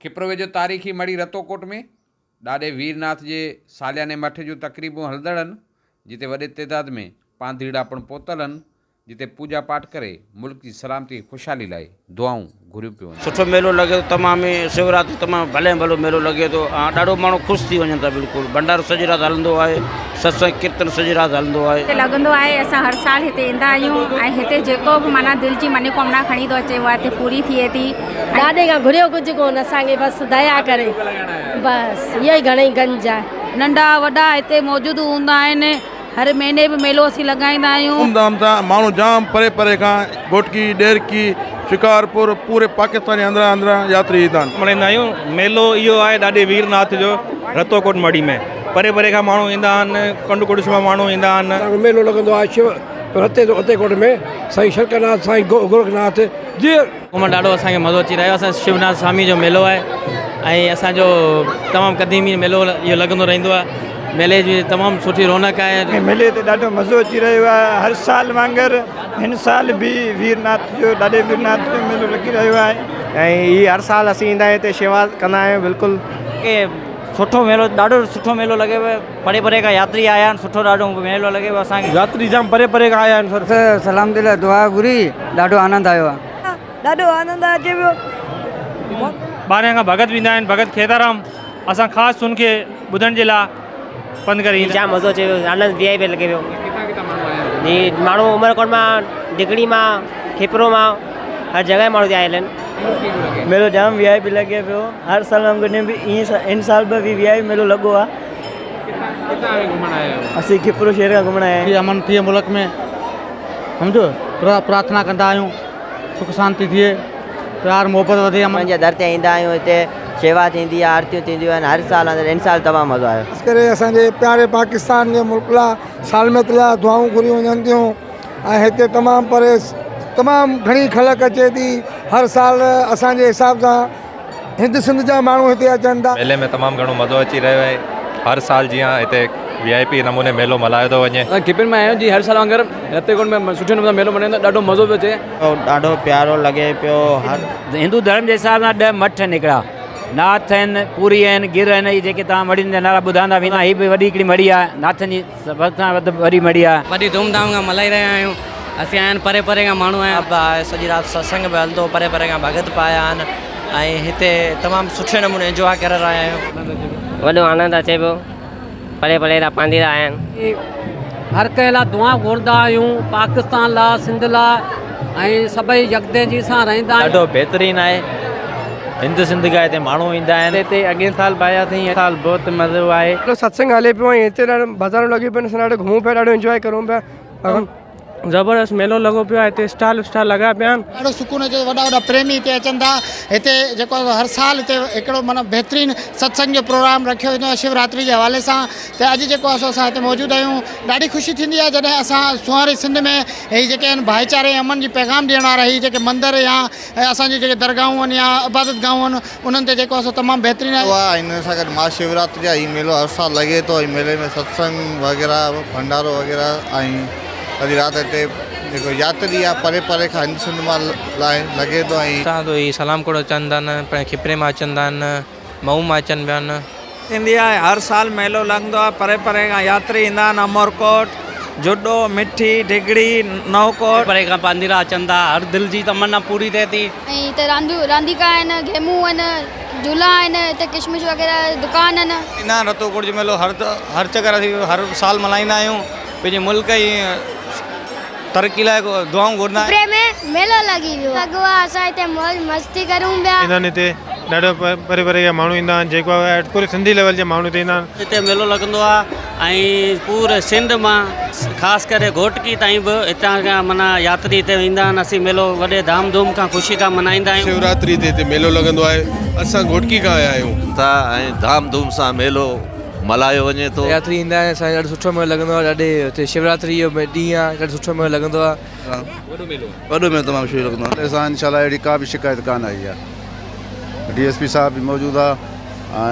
کپرو ويجهو تاريخي مڙهي رتوڪوٽ ۾ ڏاڏي ويرناٿ جي سالياني مٺ جون تقريبون هلندڙ هن، جتي وڏي تعداد ۾ پانڌيئڙا پڻ پهتل هن، جتي پوڄا پاٺ ڪري ملڪ جي سلامتي ۽ خوشحالي لاء دعائون گهريون پيون وڃن. سٺو ميلو لڳي ٿو تمام ئي شوراتري تمام ڀلي ۾ ڀلو ميلو لڳي ٿو ۽ ڏاڍو ماڻهو خوش ٿي وڃن ٿا بلڪل ڀنڊارو سڄي رات هلندو آهي ستسنگ ڪيرتن سڄي رات هلندو آهي. لڳندو آهي اسان هر سال هتي ايندا آهيون ۽ هتي جيڪو به معنيٰ دل جي منوڪامنا کڻي ٿو اچي اها هتي پوري ٿئي ٿي. ڏاڏي کان گهريو ڪجهه ڪونه اسان کي بس ديا ڪري بس اهو ئي گهڻي گنج آهي. ننڍا وڏا هتي موجود هوندا آهن هر مهيني به ميلو اسين لڳائيندا آهيون. ڌوم ڌام سان ماڻهو جام پري پري کان گهوٽڪي، ڏهرڪي، شڪارپور، پوري پاڪستان جي اندران اندران ياتري ايندا آهن. ملهائيندا آهيون ميلو اهو آهي ڏاڏي ويرناٿ جو رتوڪوٽ مڙهي ۾ پري پري کان ماڻهو ايندا آهن ڪنڊ ڪڙڇ مان ماڻهو ايندا آهن. ميلو لڳندو آهي شو رتي رتي ڪوٽ ۾ سائين شنڪرناٿ سائين گورکناٿ جي. گهمڻ ڏاڍو اسان کي مزو اچي رهيو آهي اسان شوناٿ سوامي جو ميلو آهي ۽ اسان جو تمام قديمي ميلو اهو لڳندو رهندو آهي ميلي جي تمام سٺي رونق آهي. ميلي تي ڏاڍو مزو اچي رهيو آهي هر سال وانگر هن سال به ويرناٿ جو ڏاڏي ويرناٿ جو ميلو لڳي رهيو آهي. ۽ هي هر سال اسين ايندا آهيون هتي شيوا ڪندا آهيون بلڪل. سٺو ميلو ڏاڍو سٺو ميلو لڳي پيو پري پري کان ياتري آيا آهن سٺو ڏاڍو ميلو لڳي پيو اسان کي. ياتري جام پري پري کان آيا آهن سر. سلامتي لاء دعا گهري ڏاڍو آنند آيو آ. ڏاڍو آنند اچي پيو. ٻاهريان کان ڀڳت به ايندا آهن ڀڳت کيتارام اسان خاص ان کي ٻڌڻ جي لاء پنڌ ڪري ايندا. جام مزو اچي پيو آنند وي آء پي لڳي پيو. ڪٿان ڪٿان ماڻهو آيا آهن. جي ماڻهو عمرڪوٽ مان ڊگهڙي مان کپرو مان هر جڳهه ماڻهو آيل آهن. ميلو جام وي آء پي لڳي پيو هر سال وانگر هن سال به وي آء پي ميلو لڳو آ. ڪٿان گهمڻ آيا آهيو؟ اسين کپرو شهر کان گهمڻ آيا آهيون. امن ٿئي ملڪ ۾ سمجهو پرارٿنا ڪندا آهيون سک شانتي ٿئي پيار محبت وڌي امن. جي در تي ايندا آهيون هتي شيوا ٿيندي آهي آرتيون ٿينديون آهن هر سال هن سال تمام مزو آيو. خاص ڪري اسان جي پياري پاڪستان جي ملڪ لاء سالميت لاء دعائون گهريون وڃن ٿيون ۽ هتي تمام پري تمام گهڻي خلق اچي ٿي هر سال اسان جي حساب سان هند سنڌ جا ماڻهو هتي اچن ٿا. ميلي ۾ تمام گهڻو مزو اچي رهيو آهي هر سال جيان هتي وي آء پي نموني ميلو ملهايو ٿو وڃي. اسان کپري مان آيا آهيون جي هر سال وانگر رتي ڪوٽ ۾ سٺي نموني سان ميلو ملهايون ٿا ڏاڍو مزو پيو اچي. ڏاڍو پيارو لڳي پيو هر. هندو ڌرم جي حساب سان ڏهه مٺ آهن هڪڙا ناٿ آهن پوري آهن گر آهن اهي جيڪي توهان مڙهين جا نالا ٻڌندا ويندا هي به وڏي هڪڙي مڙهي آهي ناٿن جي سڀ کان وڌ وڏي مڙهي آهي. وڏي ڌوم ڌام کان ملهائي رهيا آهيون اسين آيا آهن پري پري کان ماڻهو آيا آهن. سڄي رات ستسنگ به هلندو پري پري کان ڀڳت به آيا آهن ۽ هتي تمام سٺي نموني انجواء ڪري رهيا آهيون. وڏو آنند اچي پيو پري پري کان پانڌيئڙا آيا آهن. هر ڪنهن لاء دعا گهرندا آهيون پاڪستان لاء سنڌ لاء ۽ سڀئي يڪجهتي سان رهندا آهيون. ڏاڍو بهترين آهي هند سنڌ کان هتي ماڻهو ايندا آهن. هتي اڳئين سال به آياسين هن سال بهت مزو آهي. ستسنگ هلي پيو ۽ هتي ڏاڍو بازارون لڳيون پيون آهن اسان ڏاڍو گهمون پيا ڏاڍو انجواء ڪرون پيا. زبردست ميلو لڳو پيو آهي هتي اسٽال وسٽال لڳا پيا آهن. ڏاڍو سڪون اچي ٿو وڏا وڏا پريمي هتي اچن ٿا هتي جيڪو آهي هر سال هتي هڪڙو معنيٰ بهترين ستسنگ جو پروگرام رکيو ويندو آهي شوراتري جي حوالي سان ته اڄ جيڪو آهي سو اسان هتي موجود آهيون ڏاڍي خوشي ٿيندي آهي جڏهن اسان سونهاري سنڌ ۾ هي جيڪي آهن ڀائيچاري ۽ امن جي پيغام ڏيڻ وارا هي جيڪي مندر يا اسان جون جيڪي درگاهون آهن يا عبادت گاهون آهن انهن تي جيڪو آهي سو تمام بهترين آهي. آهي ۽ ان سان گڏ مها شوراتري آهي هي ميلو هر سال لڳي ٿو ۽ ميلي ۾ ستسنگ وغيره ڀنڊارو وغيره ۽ سڄي رات هتي جيڪو ياتري آهي پري پري کان هند سنڌ مان لاء لڳي ٿو ۽. هتان تو هي سلام ڪڙو اچن ٿا نه پڻ کپري مان اچن ٿا نه مئو مان اچن پيا نه. ٿيندي آهي هر سال ميلو لڳندو آهي پري پري کان ياتري ايندا آهن امرڪوٽ، جهڏو، مٺي، ڊگهڙي، نئوڪوٽ. پري کان پانڌيئڙا اچن ٿا هر دل جي تمنا پوري ٿئي ٿي. ۽ هتي رانديون رانديڪا آهن گيمون آهن جهولا آهن هتي ڪشمش وغيره جا دڪان آهن. ايندا آهن رتوڪوٽ جو ميلو هر هر چڪر اسين هر سال ملهائيندا آهيون پنهنجي ملڪ جي ترقي لاء دعائون گهرندا آهيون. کپري ۾ ميلو لڳي ويو لڳو آهي اسان هتي موج مستي ڪريون پيا. ايندا آهن هتي ڏاڍا پري پري جا ماڻهو ايندا آهن جيڪو پوري سنڌي ليول جا ماڻهو هتي ايندا آهن. هتي ميلو لڳندو آهي ۽ پوري سنڌ مان خاص ڪري گهوٽڪي تائين به هتان کان معنيٰ ياتري هتي ايندا آهن اسين ميلو وڏي ڌام ڌوم کان خوشي کان ملهائيندا آهيون. شوراتري تي هتي ميلو لڳندو آهي اسان گهوٽڪي کان آيا آهيون. ٿا ۽ ڌام ڌوم سان ميلو ملهايو وڃي ٿو. ياتري ايندا آهن اسان کي ڏاڍو سٺو ميلو لڳندو آهي ڏاڍي هتي شوراتري جو ڏينهن آهي ڏاڍو سٺو ميلو لڳندو آهي. وڏو ميلو آهي. وڏو ميلو تمام سٺو لڳندو آهي. اسان انشاء الله اهڙي ڪا به شڪايت ڪانه آئي آهي ڊي ايس پي صاحب به موجود آهي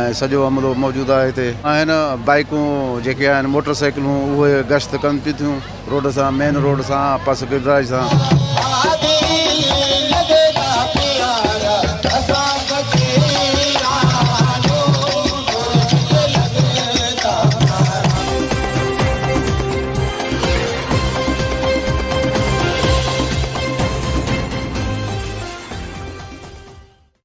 ۽ سڄو عملو موجود آهي هتي آهن بائيڪون جيڪي آهن موٽر سائيڪلون اهي گشت ڪن پيون ٿيون روڊ سان مين روڊ سان پسگردائي سان.